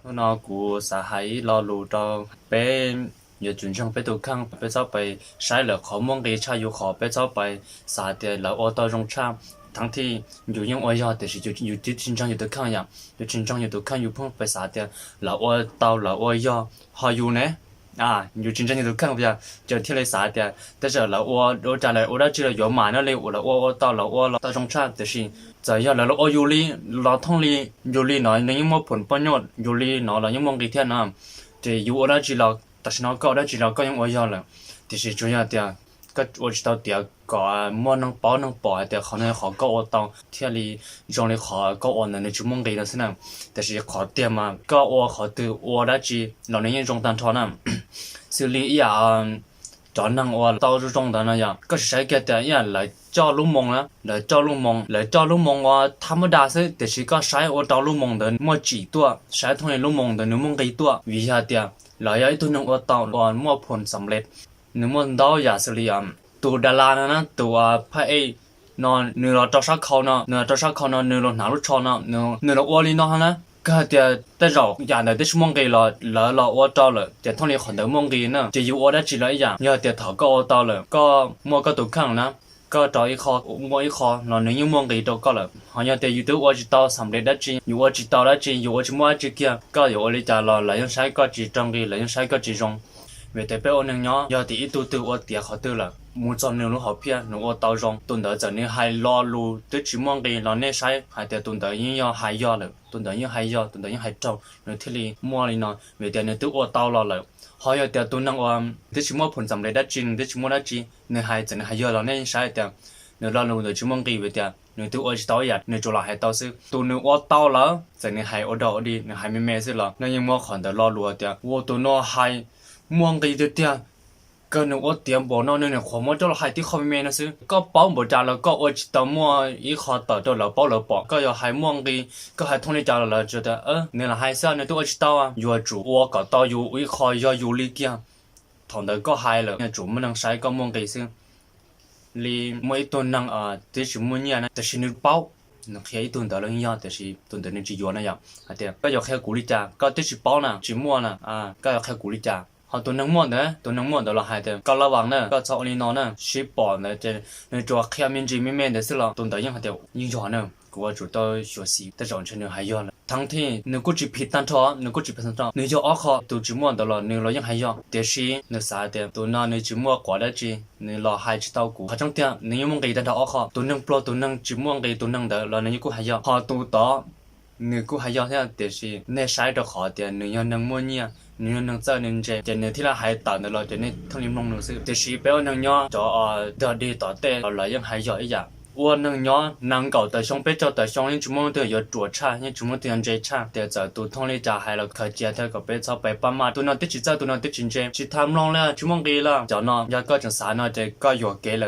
Hnub no kuv xav hais ib lo lus rau peb yuav tsum ntseeg peb tus kheej, peb txhob pais saib lawv qhov muaj nqis tshaj yus qhov, peb txhob pais xav tias lawv ua tau zoo tshaj, thaum twg yus yeej ua yog tiam sis yus twb tsis ntseeg yus tus kheej yom. Yus tsis ntseeg yus tus kheej yus pheej pais xav tias lawv ua tau lawv ua yog, ho yus ne, yus tsis ntseeg yus tus kheej, ces thiaj li xav tias tej zaum lawv ua ua cas lawv ua dab tsi los yuav mam no li, lawv ua ua tau lawv ua los tau zoo tshaj, tiam sis txawm yog lawv los ua yus li, los thooj li, yus li no nws yeej muaj phom poj nyuj, yus li no los yeej muaj nqis thiab no. Ces yus ua dab tsi los, tam sim no koj ua dab tsi los koj yeej ua yog lawm, tiam sis tsuas yog tias koj ua tsis tau tiav kom muaj neeg paub neeg pom hais tias qhov no qhov koj ua tau thiaj li zoo li qhov koj ua ntawd nws tsis muaj nqis no xwb na. Tiam sis qhov tiag mas koj ua qhov twg ua dab tsi los nws yeej zoo tag nrho na. Xws li ib yam cov neeg uas tau zoo zoo ntawd no yog koj sim saib kiag tias ib yam lawv coj lub moos na, lawv coj lub moos, lawv coj lub moos ua thab mab das xwb, tiam sis koj saib ua rau lub moos ntawd muaj tsim tuaj, saib thooj li lub moos ntawd nws muaj nqis tuaj, vim yog tias lawv yog ib tug neeg ua tau uas muaj phom xam lej. Nws muaj ntau yam xws li tus da las no na, tus phaj ej no, nws los rau sab khau no, nws los rau sab khau no, nws los hnav lub tsho no, nws los ua li no na. Kawg tias tej zaum yam ntawd twb tsis muaj nqis los lawv los ua rau lawm ces thooj li qhov ntawd muaj nqis na. Ces yus ua dab tsi los ib yam, yog tias thaum koj ua tau lawm koj muaj koj tus kheej na, koj rau ib qho, muaj ib qho los nws yeej muaj nqis rau koj lawm. Ho yog tias yus twb ua tsis tau xam lej dab tsi, yus ua tsis tau dab tsi, yus ua tsis muaj dab tsi kiag, koj yuav ua li cas los lawv yeej saib koj tsis raug nqis, lawv yeej saib koj tsis zoo. Vim tias peb ua neeg nyob yog tias ib tug twg ua tiav qhov twg lawm mus txog nws lub hom phiaj nws ua tau zoo, tus ntawd txawm nws hais lo lus twb tsis muaj nqis los nej saib hais tias tus ntawd yeej yog hais yog lawm, tus ntawd yeej hais yog, tus ntawd yeej hais raug nws thiaj li muaj li no, vim tias nws twb ua tau los lawm. Ho yog tias tus neeg uas twb tsis muaj phom xam lej dab tsi, nws twb tsis muaj dab tsi, nws hais txawm nws hais yog los nej yeej saib tias nws lo lus ntawd tsis muaj nqis, vim tias nws twb ua tsis tau ib yam, nws tsuas los hais tau xwb. Tus nws ua tau lawm txawm nws hais ua dog ua dig, nws hais me me xwb los nej yeej muab qhov ntawd lo lus tias ua tus no hais muaj nqis tiag tiag, kawg nws ua tiav npaum no nws nyuam qhuav muab coj los hais tib qho me me no xwb. Koj paub npaum cas los koj ua tsis tau muaj ib qho tawm rau lawv paub lawv pom. Koj yuav hais muaj nqis, koj hais thooj li cas los lawv tias nws lam hais xwb, nws twb ua tsis tau. Yuav tsum ua kom tau yus ib qho yog yus li kiag. Thaum ntawd koj hais lawm yuav tsum muaj neeg saib koj muaj nqis xwb. Li muaj ib tug neeg twb tsis muaj nyiaj na, tiam sis nws paub, nws qhia ib tug ntawd los yeej yog, tiam sis tus ntawd nws tsis yuav na yom. Hais tias koj yuav qhia kuv li cas, koj twb tsis paub na, tsis muaj na, koj yuav qhia kuv li cas? Ho tus neeg muaj ntawd, tus neeg muaj ntawd los hais tias koj laj vas na, koj txhob ua li no na, sib pom ntawd ces nws tsuas qhia me ntsis me me ntawd xwb los tus ntawd yeej hais tias yeej yog na, kuv yuav tsum tau xyuam xim, tej zaum ntshe nws hais yog lawm. Thaum twg nws kuj tsis phim tag nrho, nws kuj tsis phim tag nrho, nws yog ob qho, tus tsis muaj ntawd los nws los yeej hais yog, tiam sis nws xav tias tus no nws tsis muaj quav dab tsi, nws los hais tsis tau kuv. Qhov tseeb tiag nws yeej muaj nqis tag nrho ob qho. Tus neeg pluag, tus neeg tsis muaj nqis, tus neeg ntawd los nws yeej kuj hais yog, ho tus tod nws kuj hais yog thiab, tiam sis nej saib rau qhov tias nws yog neeg muaj nyiaj, nws yog neeg txawj neeg ntse, ces nws thiaj li hais tawm ntawd los ces nej thiaj li mloog nws xwb. Tiam sis peb ua neeg nyob cov uas dog dig tom tej los lawv yeej hais yog ib yam. Ua neeg nyob nees nkaum tawm xyoo peb caug tawm xyoo yeej tsis muaj leej twg yuav ruam tshaj, yeej tsis muaj leej twg yuav ntse tshaj, tias txawm tus thooj li cas hais los khaws cia thiab kom peb txhob pais pab maj. Tus no twb tsis txawj, tus no twb tsis ntse, tsis tham mloog li, tsis muaj nqis li. Cov no yog koj tseem xav no ces koj yuam kev lawm.